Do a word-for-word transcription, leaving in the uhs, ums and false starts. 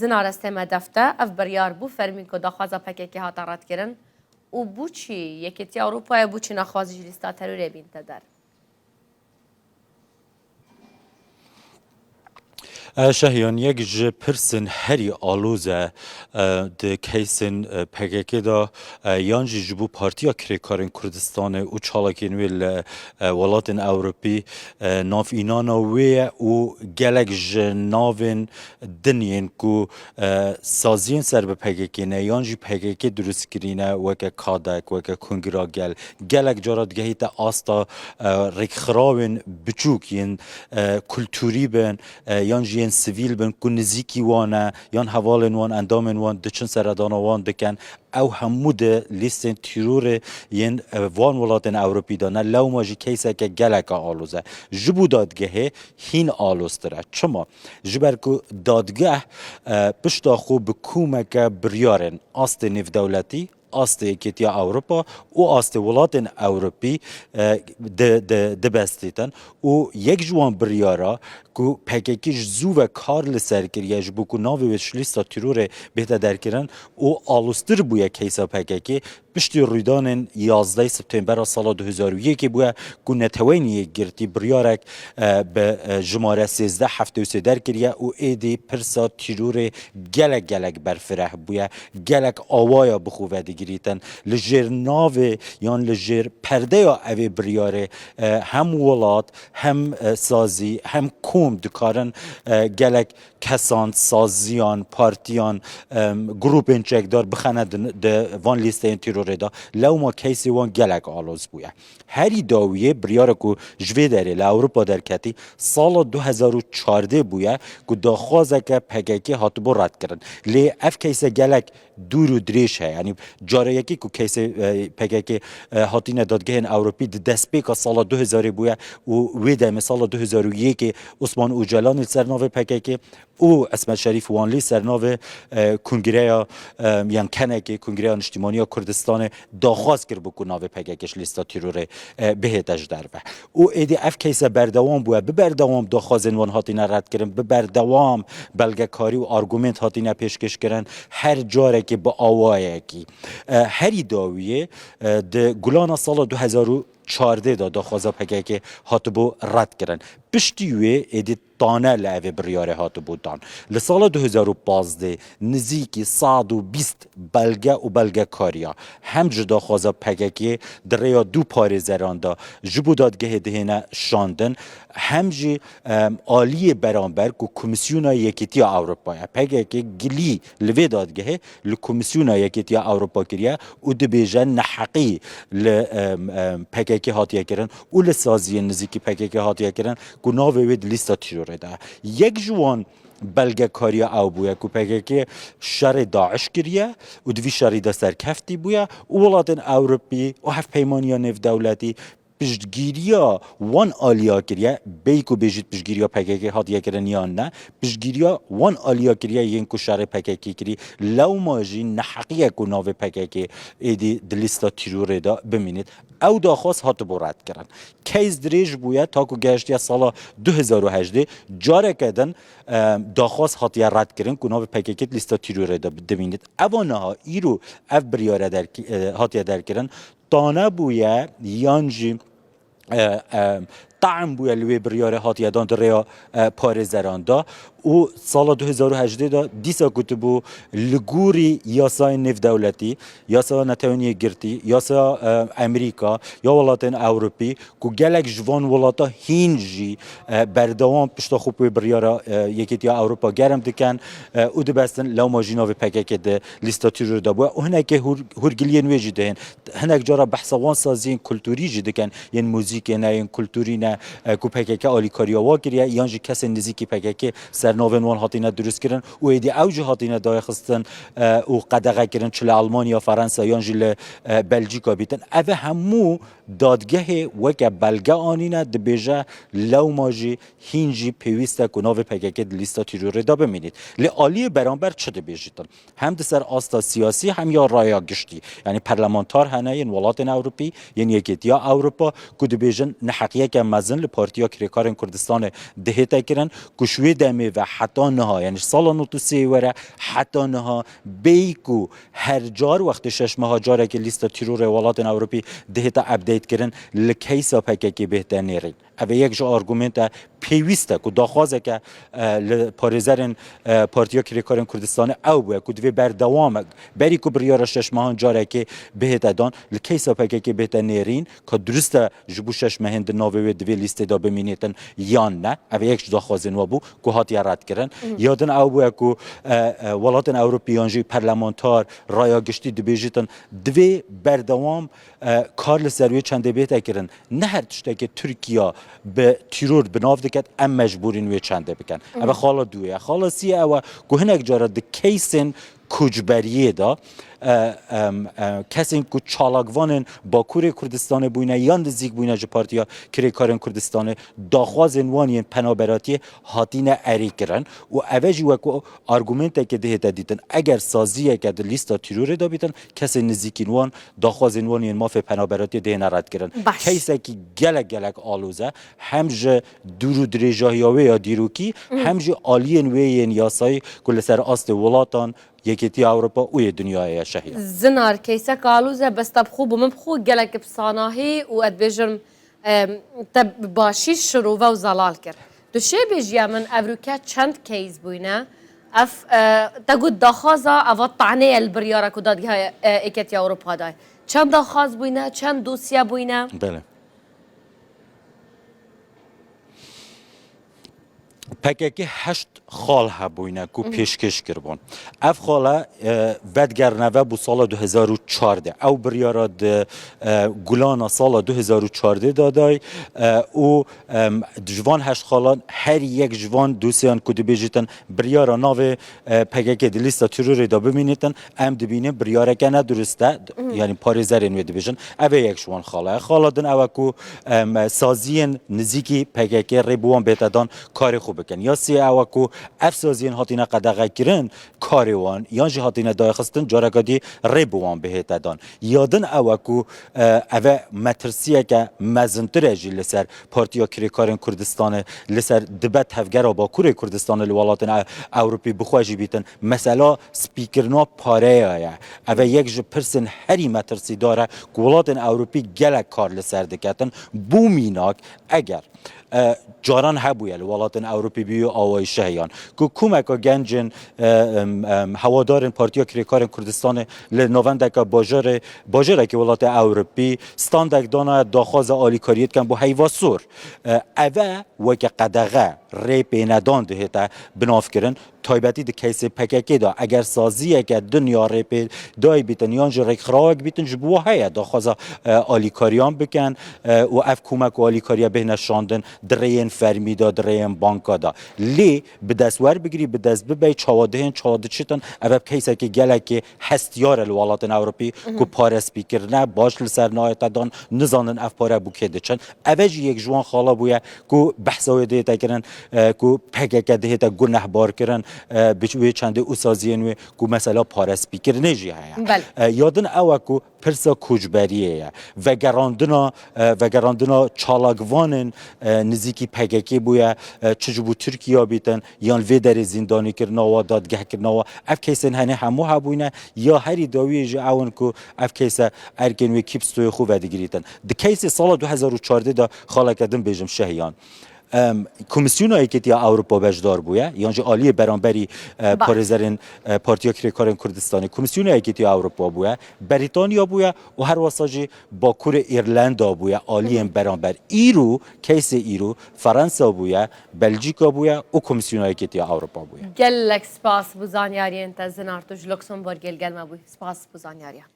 Dinare stê me defte, ev biryar bû fermî ku daxwaza P K K hate redkirin û bû çî Yekîtiya Ewropayê bû çi nexwazî ji lîsta terorê bînte der? E, Şehiyan, yek ji pirsên herî aloz e, e, di keysên, e, P K K de, e, yan jî ji bo Partiya Kirêkarên Kurdistanê û çalakên wê li, e, welatên Ewropî, e, navînana wê ye û gelek ji navên din yên ku, e, saziyên ser bi P K K ne yan jî P K K dirust kirîne, weke Kadek, weke Kongira Gel, gelek cara digehîte asta, e, rêkxirawên biçûk yên, e, kulturî bin, e, yan jî yên sivîl bin ku nizîkî wan e, yan hevalên wan, endamên wan diçin seredana wan dikin. Ew hemû di lîstên tîrorê yên, e, van welatên Ewropî de ne. Lewma jî keyseke geleke aloz e. Ji bo dadgehê hîn aloztir e. Çima? Ji ber ku dadgeh, e, pişta xwe bi komeke biryarên astê nêvdewletî, astê Yekîtiya Ewropa û astê welatên Ewropî, e, di, di, dibestîtin û yek ji wan biryara ku P K K ji zû ve kar li ser kiriye ji bo ku navê wê ji lîsta tîrorê bihête derkirin û aloztir bûye keysa P K K, piştî rûydanên yazdeh Septembera sala du hezar û yekê bûye ku Neteweyên Yekgirtî biryarek, e, bi, e, jimare sêzdeh heftê û sê derkiriye û êdî pirsa tîrorê gelek gelek berfireh bûye, gelek awaya bi xwe vedigirîtin. Li jêr navê yan li jêr perdeya evê biryarê, e, hem welat, hem, e, sazî, hem kom dikarin, e, gelek kesan, saziyan, partiyan, em, grûpên çekdar bixene di, di van lîsteyên tîrorê de. Lewma keysê wan gelek aloz bûye. Herî dawiyê biryara ku ji vê derê li Ewropa derketî, sala du hezar û çardeh bûye ku daxwazeke P K K hatibû redkirin. Lê ev keyse gelek dûr û dirêj heye. Yanî cara yekê ku keysê, e, P K K, e, hatîne dadgehên Ewropî di destpêka sala du hezarê bûye û wê demê sala du hezar û yekê Osman Ocalanî li ser navê P K K û Esmet Şerîf Wanlî ser navê, e, Kongreya, e, yan kenekê Kongreya Niştîmaniya Kurdistanê daxwaz kiribû ku navê P K K ji lîsta tîrorê, e, bihête ji derve. Û êdî ev keyse berdewam bûye, bi berdewam daxwazên wan hatine redkirin, bi berdewam belgekarî û argument hatine pêşkêşkirin, her carekê bi awayekî. E, herî dawiyê, e, di Gulana sala du hezar û çardeh de daxwaza P K K hatibû redkirin. Piştî wê êdî tane li evê biryarê hatibû dan. Li sala du hezar û pazdeh nizîkî sed û bîst belge û belgekariya hem ji daxwaza P K K di rêya du parêzeran de ji bo dadgehê dihêne şandin, hem jî, em, aliyê beramber ku Komîsyona Yekîtiya Ewropa ye. P K K gilî li vê dadgehê li Komîsyona Yekîtiya Ewropa kiriye û dibêje neheqî li, em, em, P K K hatiye kirin û li saziyên nizîkî P K K hatiye kirin ku navê wê di lîsta tîrorê de ye. Yek ji wan belgekariya ew bûye ku P K K şerê DAIŞ kiriye û di vî şerî de serkeftî bûye û welatên Ewropî û Hevpeymaniya Nêvdewletî piştgiriya wan aliya kiriye, bêyî ku bêjît piştgiriya P K K hatiye kirin yan ne, piştgiriya wan aliya kiriye yên ku şerê P K K kirî. Lewma jî neheqiye ku navê P K K êdî di lîsta tîrorê de bimînît. Ew daxwaz hatibû redkirin. Keys dirêj bûye, ta ku gehiştiye sala du hezar û hejdeh, careke din, e, daxwaz hatiye redkirin ku navê P K K di lîsta tîrorê de dimînît. Eva niha îro ev biryare derki-, e, hatiye derkirin, tane bûye yan jî, e, e, ta'n bûye li wê biryarê hatiye dan di rêya, e, parêzeran de û sala du hezar û hejdeh de dîsa gotibû li gorî yasayên nêvdewletî, yasaya Netewên Yekgirtî, yasaya, e, Amerîka, ya welatên Ewropî ku gelek ji van welata hîn jî, e, berdewam pişta xwe bi wê biryara, e, Yekîtiya Ewropa germ dikin, e, û dibestin lewma jî navê P K K di lîsta tîrorê de bûye û hinekê hûr-, hûrgiliyên wê jî dihên. Hinek cara behsa wan saziyên kulturî jî dikin, yên muzîkê ne, yên kulturî ne, e, ku P K K alîkariya wa kiriye, yan jî kesên nizîkî P K K ser navên wan hatine dirustkirin û êdî ew jî hatine dayixistin, e, û qedexekirin, çi li Almanya, Ferensa yan jî li, e, Belcîka bîtin. Ev hemû dadgehê weke belge anîne, dibêje lewma jî hîn jî pêwîst e ku navê P K K di lîsta tîrorê de bimînît. Lê aliyê beramber çi dibêjîtin? Hem di ser asta siyasî hem ya raya giştî. Yanî parlamentar hene yên welatên Ewropî, yên Yekîtiya Ewropa ku dibêjin neheqiyeke mezin li Partiya Kirêkarên Kurdistanê dihête kirin ku ji wê demê ve Heta niha, yani ji sala nod û sê were heta niha, bêyî ku her car wextê şeş meha carekê lîsta tîrorê welatên Ewropî dihête update kirin, li keysa P K K bihête nêrîn. Ev ê yek ji argumenta pêwîst e ku daxwazeke, e, li parêzerên, e, Partiya Kirêkarên Kurdistanê ew bûye ku divê berdewam e, berî ku biryara şeş mehan carekê bihête dan, li keysa P K K bihête nêrîn, ka durist e ji bo şeş mehên di navê wê di vê lîstê de bimînêtin yan ne. Ev ê yek ji daxwazên we bû ku hatiye redkirin. Ya din ew bûye ku, e, e, welatên Ewropî yan jî perlemantar, raya giştî dibêjitin, divê berdewam, e, kar li ser wê çendê bête kirin. Ne her tiştekê Tirkiye bi tîror bi nav diket, em mecbûrîn wê çendê bikin. Ev e xala duyê ye. Xala sî ye ew e ku hinek cara di keysên koçberiyê de, e, em, e, kesên ku çalakvanên Bakurê Kurdistanê bûyne yan nizîk bûyne ji Partiya Kirêkarên Kurdistanê, daxwazên wan yên penaberatiyê hatîne erê kirin û ev e jî wek argumentekê dihête dîtin. Eger saziyeke di lîsta tîrorê de bîtin, kesên nizîkîn wan, daxwazên wan yên mafê penaberatiyê dihêne redkirin. Baş. Keysekî gelek gelek aloz e, hem ji dûr û dirêjahiya wê ya dîrokî, hem jî aliyên wê yên yasayî ku li ser astê welatan, Yekêtiya Ewropa û yê dinyayê ye şehiyan. Zinar, keysek aloz e, bes te bi xwe, bi min bi xwe gelek bi sanahî û ez dibêjim, em, te bi başî şirove û zelal kir. Tu şê bêjiye min, evroke çend case bûyne? Ev, e, te got daxwaza, eva tanê ye li biryara ku Dadgeha, e, Êketiya Ewropa dayê. Çend daxwaz bûyne, çend dosye bûyne? Belê. P K K heşt xal hebûyne ku pêşkêş kiribûn. Ev xale, e, vedgerine ve bû sala du hezar û çardeh. Ew biryara di, e, Gulana sala du hezar û çardeh de day, e, û, em, ji van heşt xalan her yek ji van dosyeyan ku dibêjitin biryara navê, e, P K K di lîsta terorê de bimînîtin, em dibînin biryareke nedurist e, yanî parêzerên wê dibêjin. Ev ê yek ji wan xala ye. Xala din ew e ku, em, saziyên nizîkî P K K rê bi wan bête dan karê xwe bikin. Ya sê ew e ku ev saziyên hatine qedexekirin, karê wan, yan jî hatine dayixistin, careka dî rê bi wan bihête dan. Ya din ew e ku, e, ev e metirsiyeke mezintir e jî li ser Partiya Kirêkarên Kurdistanê, li ser dibe tevgera Bakurê Kurdistanê li welatên E-, Ewropî bi xwe jî bîtin. Mesela spîkirina pareya ye. Ev e yek ji pirsên herî metirsîdar e ku welatên Ewropî gelek kar li ser diketin. Bo mînak, eger, e, caran hebûye li welatên Ewropî bîyo awayî şehiyan ku komeka gencên, e, em, em, hewadarên Partiya Kirêkarên Kurdistanê li navendeke bajarê, bajarekî welatê Ewropî standek dana daxwaza alîkariyê dikin bo heyva sor. E, ev e weke qedexe, rê pênedan dihête binavkirin. Taybetî di keysê P K K de, eger saziyeke din ya rêpêdayî bîtin yan jî rêkxirawek bîtin, ji bo heye daxwaza, e, alîkariyan bikin, e, û ev komek û alîkariya bêhne şandin di rêyên fermî de, di rêyên banka de. Lê bi dest werbigirî, bi dest bibey, çawa dihên, çawa diçitin, ev e keysekî gelekî hestiyar e li welatên Ewropî ku pare spîkirine baş li ser nayête dan, nizanin ev pare bo kê diçin. Ev e jî yek ji wan xala bûye ku behsa wê dihête kirin, e, ku P K K dihête gunehbar kirin, e, bi wê çendê û saziyên wê ku mesela parestbîkirinê jî heye. Belê. E, ya din ew e ku pirsa koçberiyê ye. Vegerandina, e, vegerandina çalakvanên, e, nizîkî P K K bûye, e, çi ji bo Tirkiye bîtin, yan vê derê zîndanîkirina wa, dadgehkirina wa. Ev keysên henê hemû hebûyne, ya herî dawiyê jî ew in ku ev keyse erkên wê kî bi stoyê xwe vedigirîtin. Di keysê sala du hezar û çardeh de xaleke din bêjim şehiyan. Em, Komîsyona Yekîtiya Ewropa beşdar bûye, yan jî aliyê beramberî, e, Baş. parêzerên, e, Partiya Kirêkarên Kurdistanê. Komîsyona Yekîtiya Ewropa bûye, Brîtanya bûye û her wesa jî Bakurê Îrlanda bûye, aliyên beramber. Îro, keysê îro Fransa bûye, Belcîka bûye û Komîsyona Yekîtiya Ewropa bûye. Gelek spas bo zanyariyên te, Zinar, tu ji Luxembourgê li gel me bûyî. Spas bo zanyariyan.